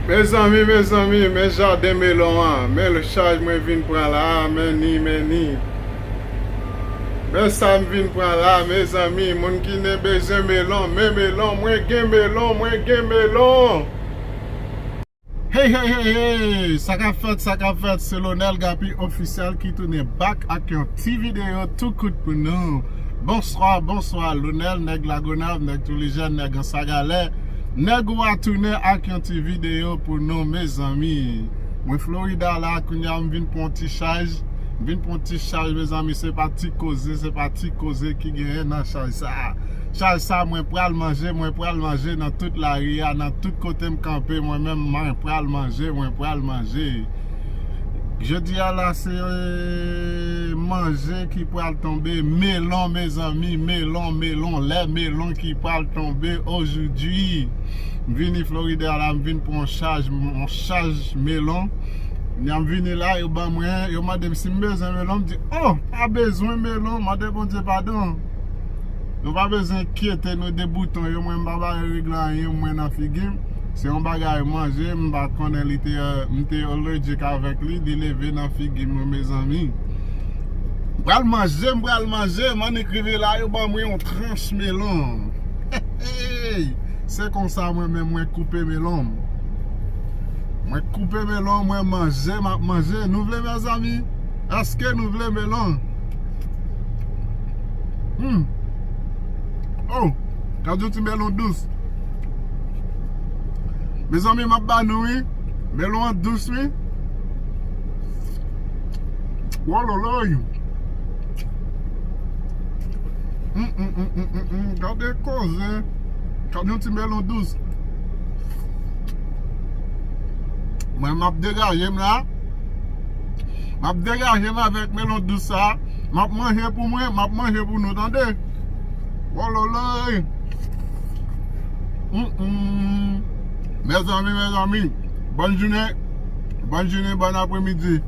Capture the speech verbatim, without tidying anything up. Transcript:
Mezanmi, mezanmi, men jaden melon an, men chaj mwen vin pran la, men ni, men ni. Men sa m vin pran la, mezanmi, moun ki ne bezwen melon, men melon, mwen gen melon, mwen gen melon. Hey, hey, hey, hey! Sa k ap fèt, sa k ap fèt, se Lonel Gapi Ofisyèl ki tounen back ak yon ti videyo tou kout pou nou. Bonswa, bonswa, Lonel, nèg Lagonav, nèg Toulijèn, nèg Ansagalè. Nèg ou a tounen ak yon ti videyo pou nou, mezanmi. Mwen Florida la, kounye a m vin pran ti chaj. M vin pran ti chaj, mezanmi, se pa ti koze, se pa ti koze ki genyen nan chaj sa. Chaj sa, mwen pral manje, mwen pral manje nan tout lari a, nan tout kote m kanpe, mwen menm, mwen pral manje, mwen pral manje. Jodi a la, se manje ki pral tonbe, melon, mezanmi, melon, melon, lè melon ki pral tonbe ojodi. M vini Florida la, m vin pran yon chaj, yon chaj melon. Lè m vini la, yo ban mwen, yo mande m si m bezwen melon, m di, oh, pa bezwen melon, mande Bondye padon. Nou pa bezwen enkyete nou de bouton yo, mwen m pa ba yo regle anyen mwen nan figi m. Se yon bagay manje, m pa konnen li te, m te allergic avèk li, li leve nan figi m, mezanmi. M pral manje, m pral manje, m annik rive la, yo ban mwen yon tranch melon. Hey, hey! Se konsa mwen menm mwen koupe melon m. Mwen koupe melon, mwen manje, m ap manje. Nou vle, mezanmi? Èske nou vle melon? Hmm. Oh, gade yon ti melon dous. Mezanmi, m ap ba nou, wi. Melon an dous, wi. Wololoy. Mm, mm, mm, mm, mm, mm. Gade koze. Gade yon ti melon dous. Mwen, m ap degaje m la. M ap degaje m avèk melon dous sa. M ap manje pou mwen, m ap manje pou nou, tande. Wololoy. Mm, mm. Mezanmi, mezanmi. Bòn jounen. Bòn jounen, bòn apremidi.